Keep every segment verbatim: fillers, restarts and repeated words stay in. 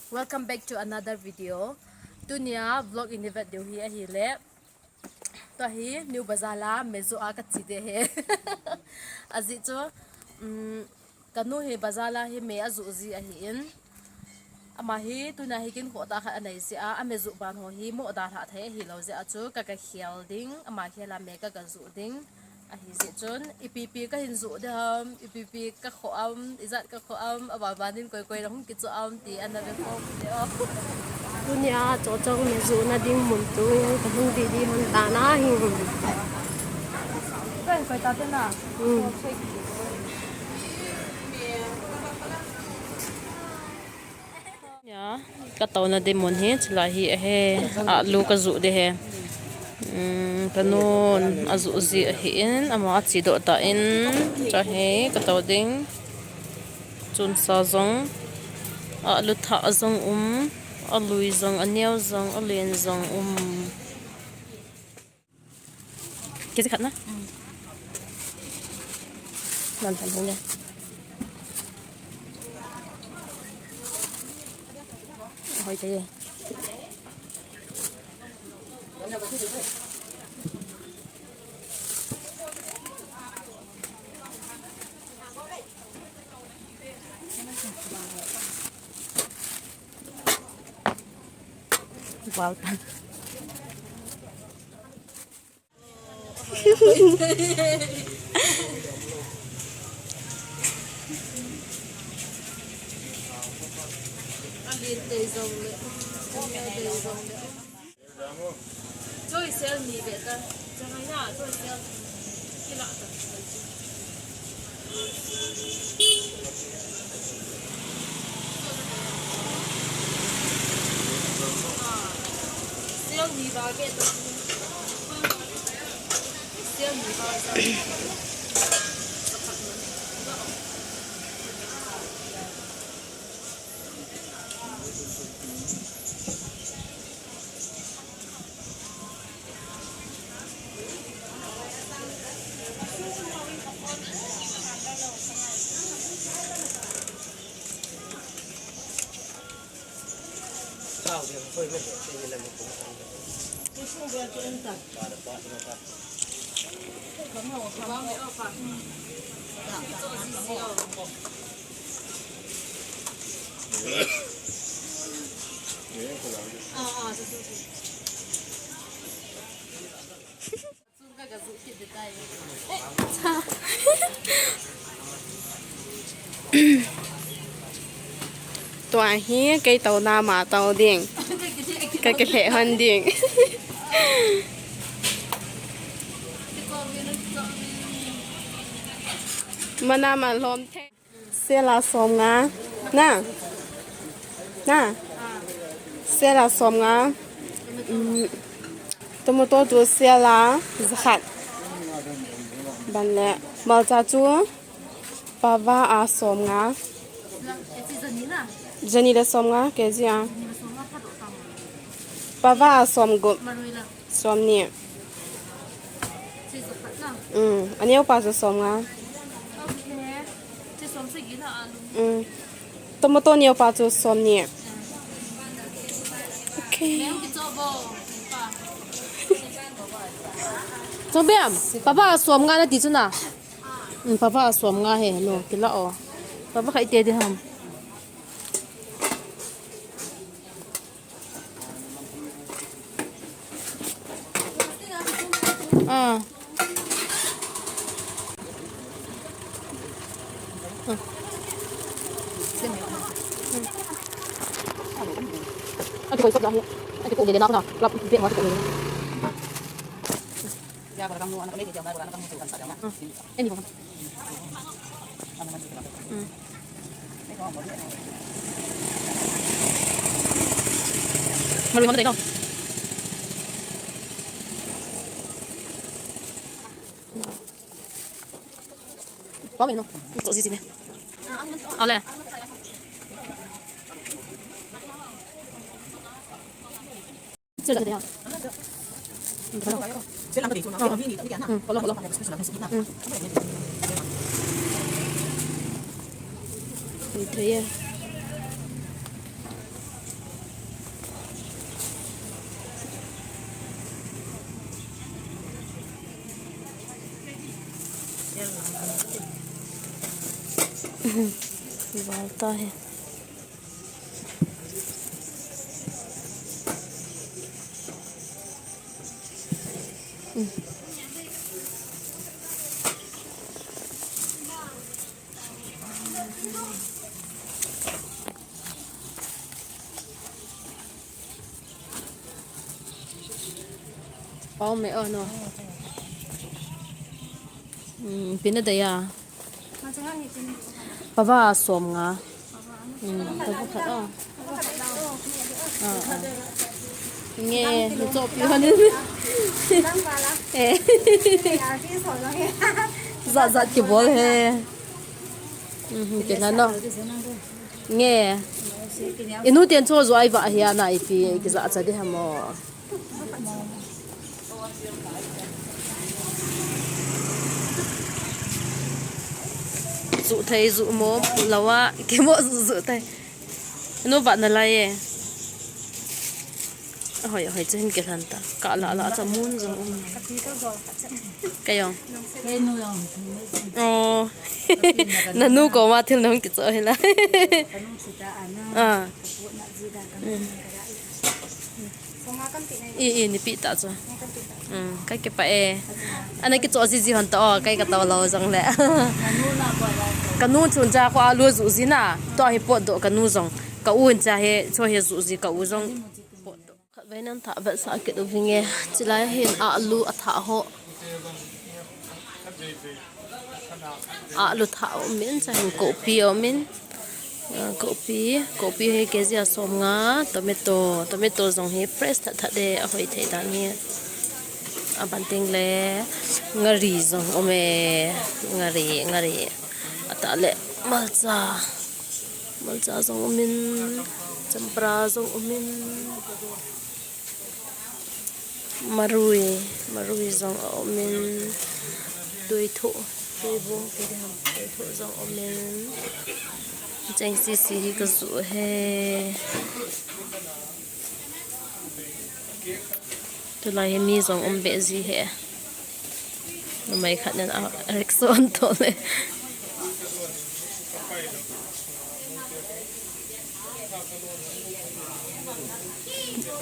Welcome back to another video. Tunia vlog i vet diu hi ahile. Tua hi New Bazaar la me joh a kache ding ahi. Ajeh chu, um, kanu hi bazaar la hi me ajoh ji ahin. Ama hi tunia hi kinkhoh tah khat anei jeh a, ame joh ban ho hi mo dalha thei ahilou jeh a chu ka, kakhel ding, ama khel a me ka, kajoh ding. Ahi jeh chun, ipi ipi kahin joh ding ham, ipi ipi kakhoh am, ijat kakhoh am, aban ban in koi koi in ahung kichoh am ti ana ve khom ding o. Tunia Chochong me johna ding mun chu kahung ve ding hon tan ahi. Koi koi ta te na. Hmm. Ya, katouna ding mun hi, chulai hi ahi, alu kajoh ding ahi. Um, kanun ajoh ji ahin, ama ache doh tan, chua hi katou ding. Chunsa jong, alu thah jong um, alui jong, aneo jong, alen jong um. Kg khat na? Mm. Nan than hung le. Hoi te ye. Wow. Choi sel ni ve ta. Choi sel kila ta. Tua hi kei touna ma tou ding. Ka, ka lheh hon ding. Mana man lom the. Sela som nga. Na. Na. Sela som nga. Um, tomato chu sela jakhat. Ban le. Malcha chu pava a som nga. Jani le som nga, K G a. Pava a som gup. Som ni. Um, aneo pa chu som nga. Um, tomato neo pa chu som ni. Okay. Chong biam, pava a som nga nati chu na. Um, pava a som nga he, no, kila o. Pava khai te di ham. Ah. Ati ko isap lang. Ati ko nilena ko na. Lap, ipi mo ati ko nilena. Val ta hi. Pau me o no. Hmm, pina da ya. Pava som nga. Hmm, pava khat o. Ah, ah. Nge, ni chopi hon. Eh. Zat zat kibol he. Hmm, kila no. Nge. Inu tian cho zo ai va hi ana ipi kiza cha di hamo. Zu thei zu mo lawa kimo zu zu thei. Inu va na lai e. Ahoi, ahoi, chen ke than ta. Ka la la cha mun zo. Ka yong. Kei nu yong. Oh. Nanu koma thil nahung kicho hila. Kanu sita ana. Ah. Kaput na ji da kanu. Mm. Songa kan ti nai. I, i, ni pi ta cho. Kan ti ta. Mm, kai ke pa e. Ana kicho ji ji hon ta o, kai ka to lo jong le. Kanu na ko la. Kanu chun cha ko alu ju ji na. To hi pot do kanu jong. Ka u in cha he, cho he ju ji ka u jong. Pot do. Khatvei nan thah vetsah kit u vinge. Chilai hin alu athah ho. Alu thah umin, chahin kopi umin. Ah, kopi, kopi hi K G a som nga, tomato, tomato jong hi fresh that that de, ahoi thei dan hi. Aban teng le, ngari jong um e, ngari, ngari. Atah le, malcha, malcha jong umin, champra jong umin. Marui, marui jong a umin, tuithu, tuibung, tuithu jong a umin. Cheng sisi hi ka ju he. Tulai hi mi jong um be ji he. Numei khat nen a rickshaw an to le.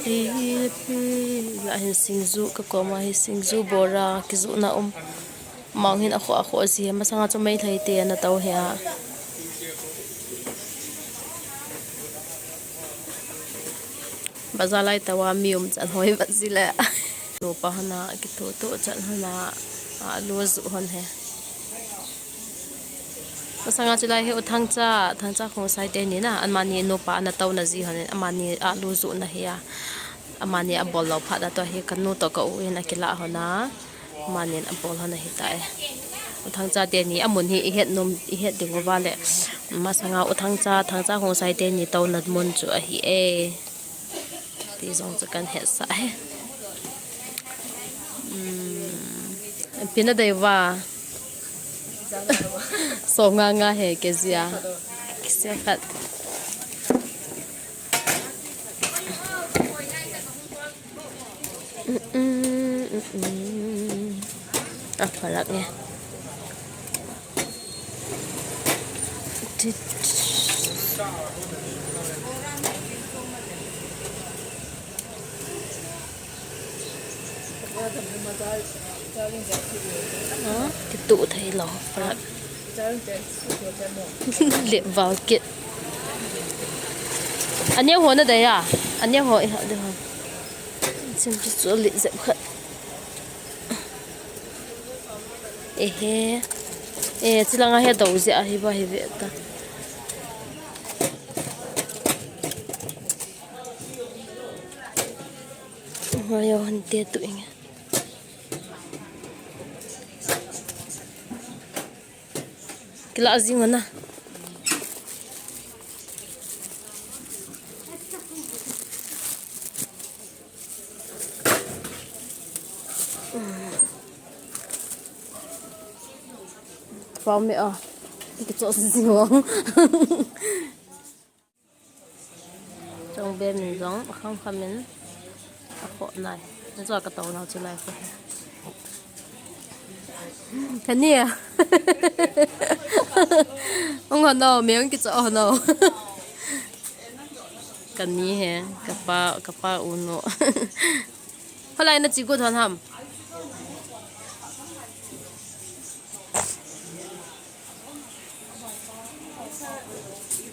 Hi, hi, hi, la hin singju ka koma hi singju bora kijuna um. Mang hin akho, akho ji masanga chu meithai te ana to hi a. Bazar lai tawa mi um chan hoi vat ji le. Nupa hon a kitho tho chan hon a, alu ju hon he. Masanga chulai hi u Thangcha, Thangcha Khongsai teni na, amani nupa ana touna ji hon in, amani alu ju na hi a. Amani abol lou phat na to hi kanu to ka u in akila hon a. Amani abol hon ahi tai. U Thangcha teni amun hi ihet nom, ihet ding uva le. Masanga u Thangcha, Thangcha Khongsai teni touna mun chu ahi e. Ti jong chu kan hetsah e. Hmm. Pina dei va. Som nga nga he K G a. Kisia khat. Mm, mm, mm, mm. Ah, palak niya. Ah, kitu thei lou, palak. Lip val kit. Ania ho na dei a. Ania ho i ha de ho. Sim chu chu lip zep khat. Ehe. Eh, chilanga he do je ahi ba hi ve ta. Mayo han te tu inge. Kila jing na. Pau me a. Kicho si si mo. Chong be min jong, akham kham in, akhoh nai. Najua katou nau chu lai ko. Kani a. Hung hon o, me hung kicho hon o. Kani he, kapa, kapa u nu. Hoilai na chi got hon ham.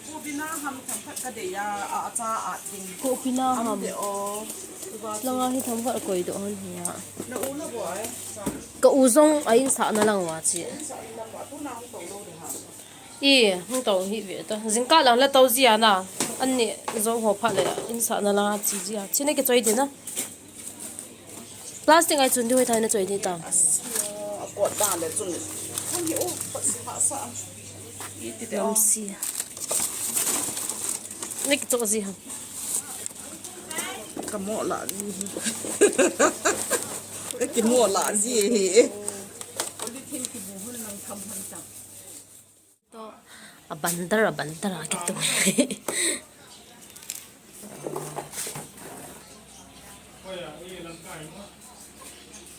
Kopina ham tham khat ka dei a, a, a cha a ding. Kopina ham. Am de o. Langa hi tham khat koi doh hon hi a. Na u na bo ai. Ka u jong a insahna lang uva chi. Insahna lang uva, tu na hung to lo de ha. I, hung to hi ve ta. Jingkah lang la to ji a na. An ni jong ho pha le insahna langa chi ji a. Chi na kichoi de na. Plastic a ichun diu hoi thei na choi di ta. A kot dan le chun. Kan hi o, kot si ha sa. Iti de o. Lam si. Nek to ji ha. Ka mo la ji. Ki mo la ji he. To, a bandar, a bandar, a kitu.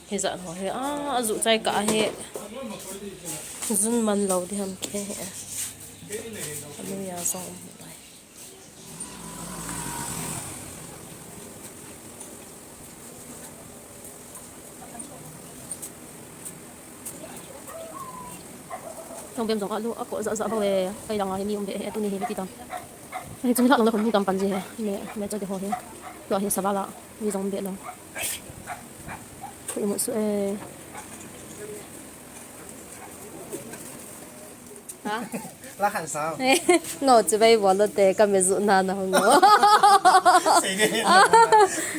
Hijat ho hi, a, a ju chai ka hi. Jun man lo di ham ke hi. Anu ya song. Tong bem jong alu, ako ja ja bau e, kai langa hi mi um be e, tuni hi mi ti tam. Hi chun la lang la khun tam pan ji he, me, me cha de ho he. Lo hi sa ba la, mi jong be lo. Thui mu su e. Ha? La khan sao. Ngo chu bai bol lo te, ka me ju na na hung ngo. Sei de.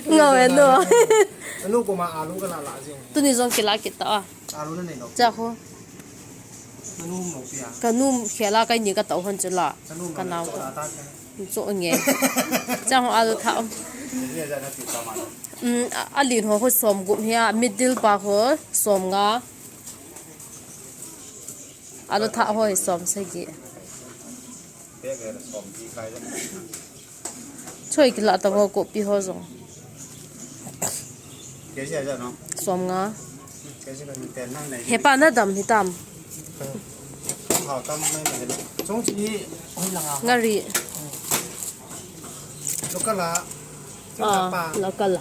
Ngo e no. Anu ko ma alu ka la la jing. Tuni jong kila kita a. Alu na nei lo. Cha ko. Anu mo pia. Ka nu khela kai ni ka tau hon chu la. Ka nau ka. Cho nge. Cha ho alu tha. Ni ja na ti ta ma. Um, a, a lin ho ho som gup hi a, middle pa ho som nga. Alu tha ho hi som sagi. Choi kila ta ngo kopi ho jong. Som nga. He pa na dam hi tam. Ngari. Local a. Ah, local a.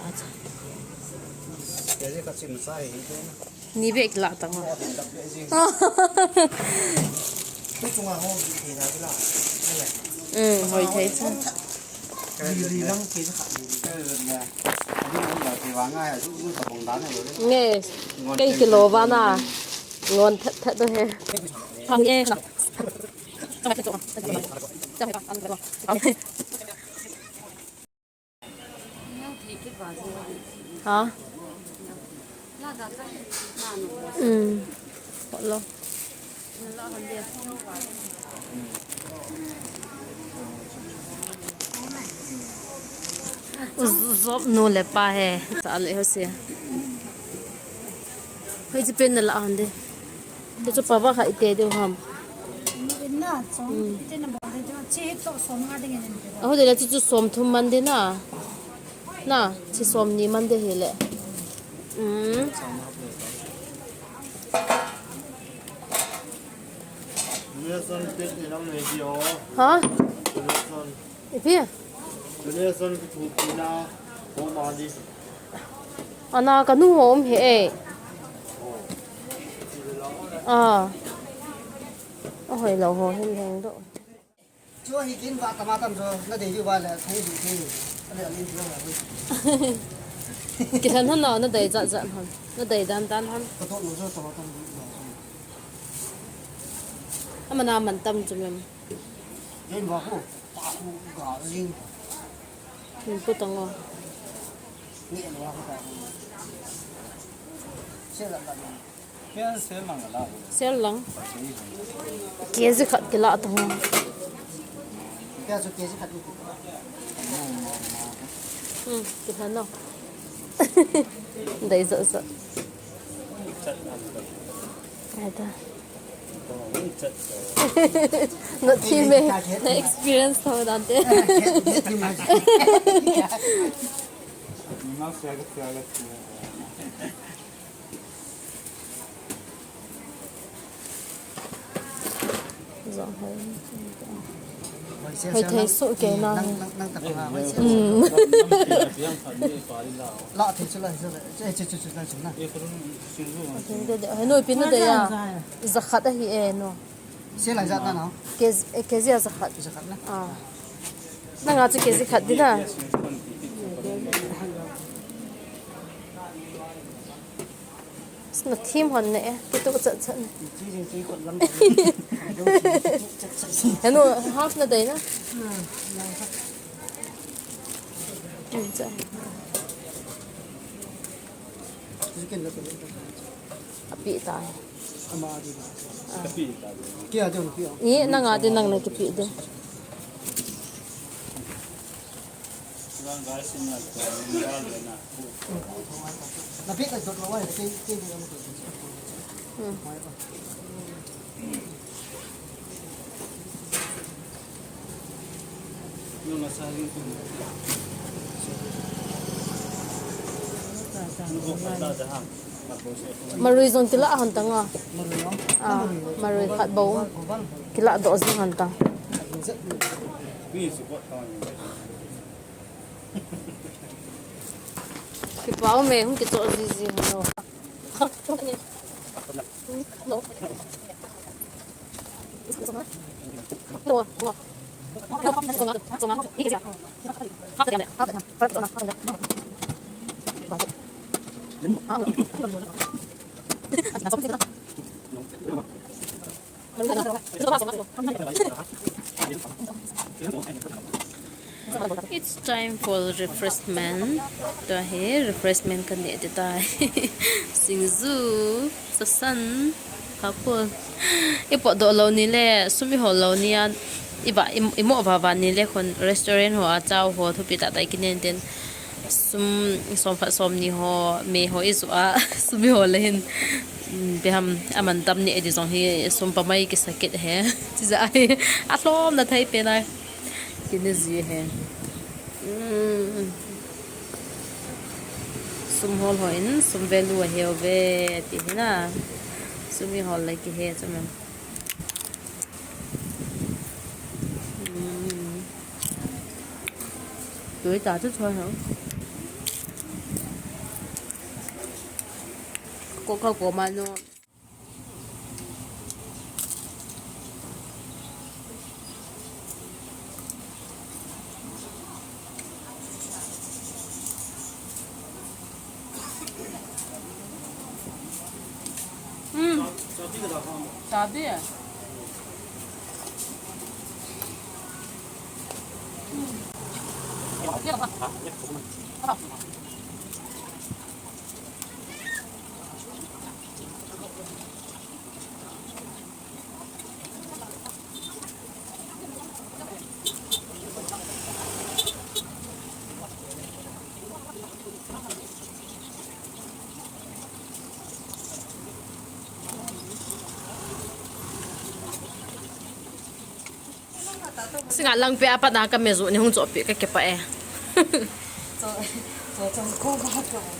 Ni bek la ta ngo. Hmm, hoi thei chu. Nge, kei kilo va na. Ngon that that do he. Phang e. Ha? Um. Lo. Job nu le pa he. Sa le ho se. Hoi chi pen na la an de. Te chu pava kha ite deu ham. Ina chong, ite na ba de jo, chi to som nga de ngen. Aho de la chu chu som thum man de na. Na, chi som ni man de hi le. Um. Donation page ni lang nei di o. Ha? Donation. Ipi? Donation ki thu pi na. Ho ma di. Ana ka nu ho um he e. Ah. A hoi lo ho hin heng do. Chu hi kin va tama tam chu na dei ju va le thei ju thei. Ale ale ju va. Ki than han na, na dei jat jat han. Na dei dan dan han. Ka to no chu tama tam. Ama na man tam chu mem. Yen va ko. Pa ku ga jing. Min pu tang o. Ni en va ko ta. Se la la. Sel lang. K G khat kila ta ho. Hmm, kila no. Dai zo zo. Ai ta. No thi me. Na experience tho dan te. Zong hoi. Hoi thei su ke nang. Nang, nang, nang tak na, hoi se. Hmm. La thei su la, su la. Che, che, che, che, la su na. Hoi thei de, de. Hoi no, pi na de ya. Za khat ahi e no. Se la za na no. Ke, eh, ke za za khat. Za khat na. Ah. Nang a chu ke za khat di na. Na thim hon ne, eh, kitu chat chat ne. Henu, half na dai na. Hmm, cha. Api tai. Ama di ba? Ah. Kia dong kia. Ni nang a di nang na kipi de. Marui jong kila hon tang a. Ah, marui khat bou. Kila doh jing hon tang. Kipa um e, hung kichoh jiji hon lo. It's time for refreshment. Tua hi refreshment ka ne te tai. Singju, sasan, papur. I potdoh lou ni le, sum i hol lou ni a, i ba, i, i mo ba ba ni le khun restaurant ho a chow ho thupi tah tah i kinen ten. Sum som khat som ni ho, me ho i ju a, sum i hol le hin. Mm, beham, aman tam ni e ti jong hi, sum pa mai kisa kit he. Chi ja hi, alhom na thei pen a. Kine ji he. Mm. Sum hol ho in, sum value a he ve, ti hi na. Sum i hol le kihe chu man. Tui ta chu choi ho. Ko ka ko ma no. Hmm. Sabi eh. Singa lang pe apat na ka me ju ni hung cho pe ka ke pa e. Cho, cho, cho, ko ba, ko ba,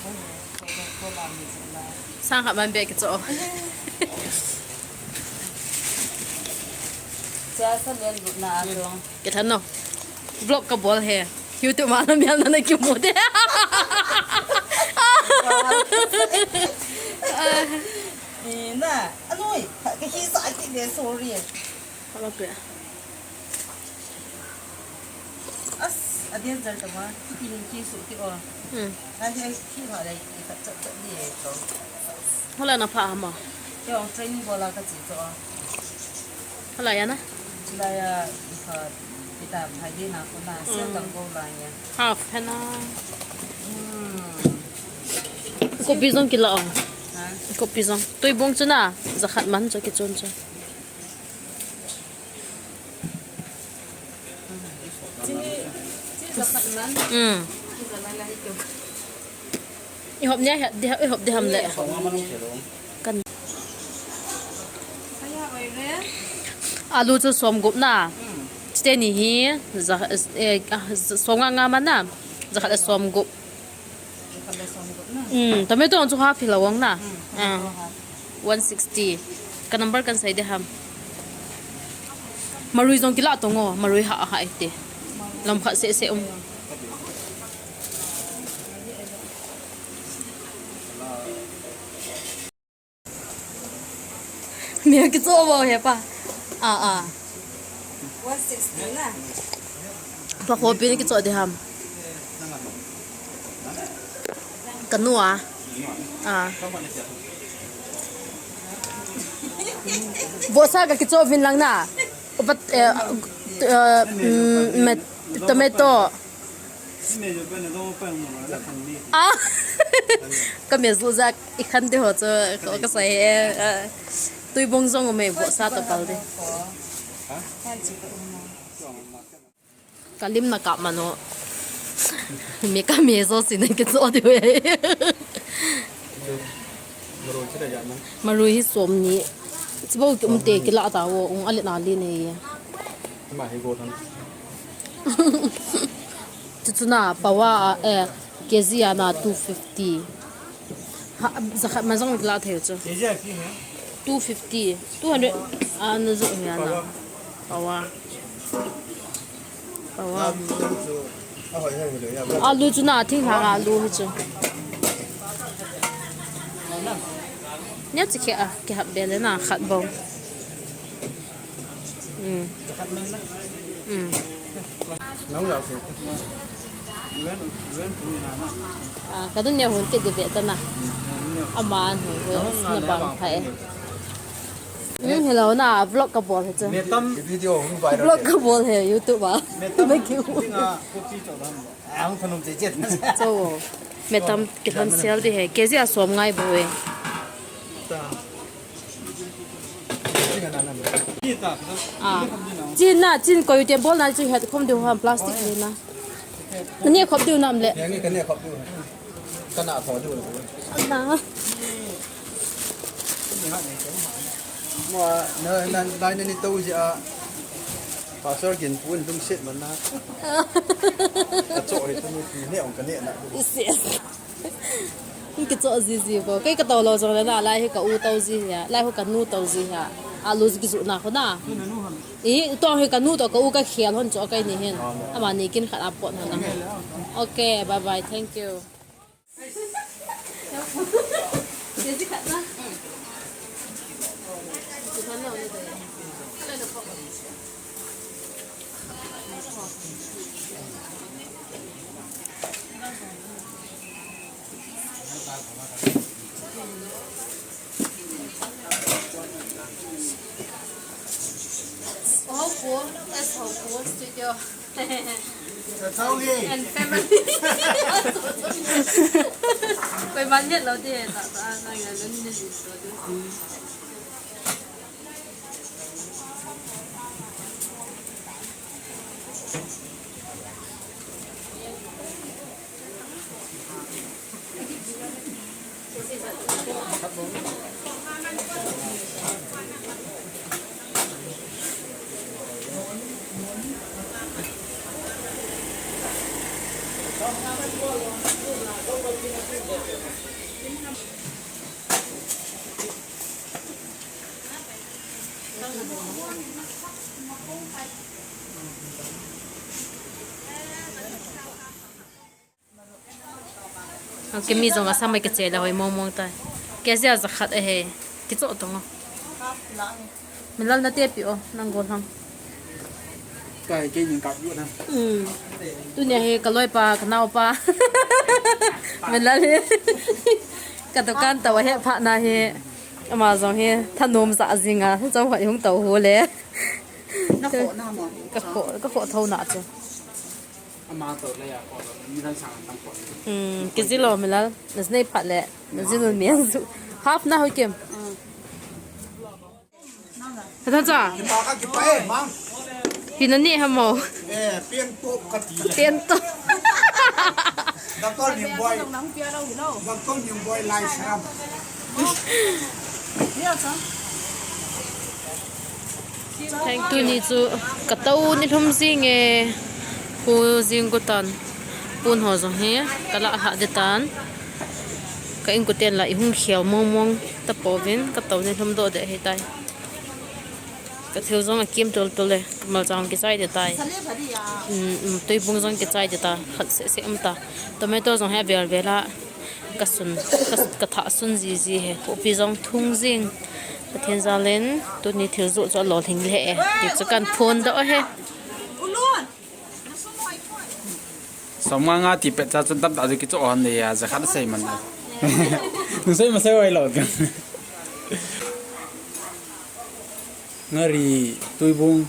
ko ba, ko ba, mi ju la. Sang khat man be ke cho. Cha sa len lut na a tong. Ke than no. Vlog ka bol he. YouTube ma na mial na na ki mu de. Ni na, anoi, ka hi sa ki de, sorry. Hala pe. As, a danger ta ma, ki ki hin ki su ki o. Hmm. Ka hi ki ha le ki ka chat chat ni e to. Hala na pha ma. Yo, training bola ka chi to. Hala ya na? Hala ya, ka, kita phai de na ko na, sial dang ko la ya. Half he na. Hmm. Kopi jong kila o. Ha? Kopi jong. Tui bong chu na, jakhat man chu kichon chu. Chini, chini jakhat man. Hmm. Chini jakhat man la hi tu. I hop nia, i hop di ham le. Kan. Alu chu som gup na. Hmm. Chite ni hi, ja, eh, ah, som nga nga man na. Jakhat le som gup. Jakhat le som gup na. Hmm, tomato chu half hi la wang na. Hmm, tomato half. One sixty. Ka number kan sei de ham. Marui jong kila tongo, marui ha ha ite. Lam khat se se um. Mi kicho bo he pa. Ah, ah. One sixty na. Pa khopi ni kicho de ham. Kanu a. Ah. Vohsa ka kicho vin lang na. Upat, eh, eh, mm, met-, tomato. Ah. Ka me zu zak i khan de ho chu ko ka sai e. Tui bong jong me vohsa to pal de. Ka lim na kap mano. Mi ka me zo si na ke zo de we. Marui hi som ni. Chibo ki um te kila ta wo, ung alet na li ne. Chuchu na pawa, eh, K G a na two fifty. Ha, zakhat ma jong kila thei chu. K G a ki he? Two fifty, two hundred, ah, na zo he na. Pawa. Pawa. Alu chu na thing hang alu hi chu. Nia chi khe a, kihap be le na khat bou. Mm. Mm. Ah, ka dun ne hun ke de be ta na. Ama an hun na bang pha e. Mm, hello na, vlog ka bol he chu. Metam video hung viral. Vlog ka bol he YouTube a. Metam. Mai ki u. Dinga copy chau dan. Ang thanum che che. Cho. Metam ki than sel di he. K G a som ngai bo e. Ta. Ah. Chin na, chin koi te bol na chu het khom diu ham plastic ni na. Ni khop diu nam le. Yang ni ka ni khop diu. Ka na tho diu. Na. Mo na na na ni to ji a. Pastor kin pun dum sit man na. A cho he tu ni ne ong ka ne na. Yes, yes. Ki cho ji ji bo. Kei ka to lo jong le na lai hi ka u to ji hia. Lai ho ka nu to ji hia. Alu ji ki ju na ho na. I to hi ka nu to ka u ka khel hon cho kai ni hin. Ama ni kin khat a pot hon na. Okay, bye bye. Thank you. Oho, that's Oho Studio. And family. Koi man yet lo de, ta, ta, na, ya, lo ni, ni, ni, lo de. Ang kimi jong asa mai kiche la hoi mong mong tai. Kei jia jakhat ahi. Kicho tong o. Milal nate pi o, nang go lang. Kai kei ning kap yu na. Hmm. Tunia hi ka loipa, ka naopa. Milal hi. Ka dukan tao hi pha na hi. Ama jong hi thanom ja jinga. Jong hoi hung tao ho le. Na kho na mo. Ka kho, ka kho tho na chu. Ama to le ya ko lo, mi dan sang tang ko. Hmm, kei ji lo Milal, na ji nei phat le, na ji nun mi ang ju. Half na hoi kem. Ka than cha. Kipa ka kipa e, mang. Hi na ni ha mo. Eh, pian to ka ti. Pian to. Doctor Nimboi. Doctor Nimboi lai saram. Thank you ni chu ka tao ni lhum jing e, hu jing gu tan, pun ho jong hi ka la lha de tan, ka in ku ten la i hung khel mong mong ta pouvin ka tao ni lhum doh de hi tai. Thil jong akim tol tol e, kamal jong kichai ding tai. Um, um, tuibung jong kichai ding ta, khat seh seh um ta. Tomato jong hi avel vel a, kasun, ka, kathah sun ji ji e, kopi jong thung jing. Pathen jal in, tuni thil joh chu alolhing lheh e. Ti chu kahin phondoh e. Som nga nga ti pet cha chun tamtah chu kichoh hon le a, jakhat sei man. Nung sei ma sei oi lo ka. Ngari, tuibung.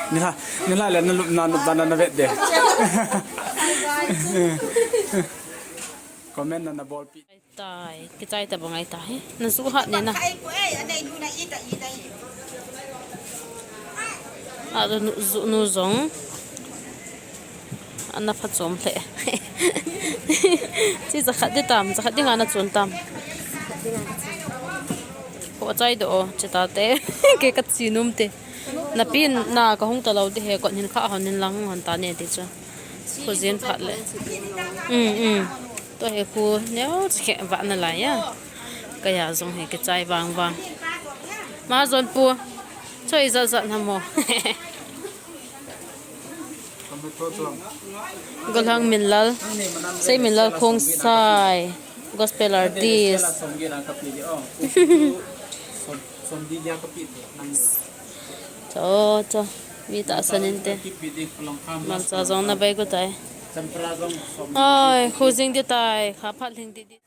Nilhah, nilhah le na lup na, na, na, na vet de. Comment na, na bolpi. Tai, kichai ta bang ai ta hi. Na ju hat ne na. Hat nu, ju nu jong. Ana phachom lheh. Chi jakhat ding tam, jakhat ding ana chun tam. Ko chai doh o, chi ta te. Kei kachi nom te. Na pin na kahung ta lou ding e, kot hin kha hon hin lang hon ta ne ti chu. Khojin phat le. Um, um. Tua hi khu neo chu khe va na lai a. Kei a jong hi kichai vang vang. Majon pu. Choi jat jat na mo. Golhang Minlal. Sei Minlal Khongsai. Gospel artist. Cho, cho. Mi tahsan inte. Malcha jong na bai gu tai. Ai, khu jing ding tai. Kha phat lhing ding ding.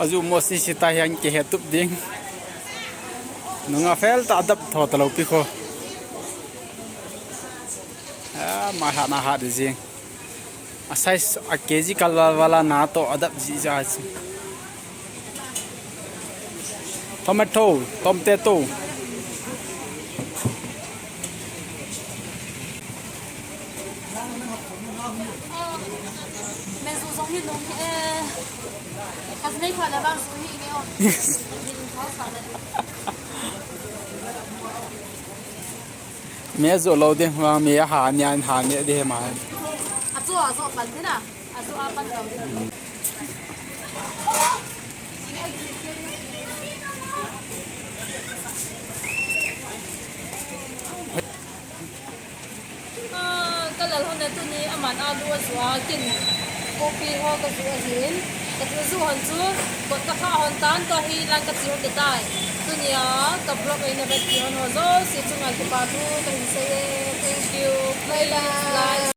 Aju mo sisi ta hian kihe tup ding. Nunga fel ta adap tho ta lo pi kho. A, ma ha na ha de jing. A size a K G kal val val a na to adap ji ja chu. Tomato, tomato. Mezu jong hi nung hi e. Ka nei kha le vang su hi nge o. Me jo lo ding vang, me a ha nia, ha nia ding ma. A jo, a jo pan ding na. A jo a pan ding. Ah, ka lal hon e, tuni aman alu a ju a, kin kopi ho ka ju ahin. Ka thil ju hon chu, kot ka kha hon tan, tua hi lang ka chi hon de tai. Tuni a ka vlog eina vet pi hon ho jouse chunga kipa thu ka hin sei e. Thank you. Please like,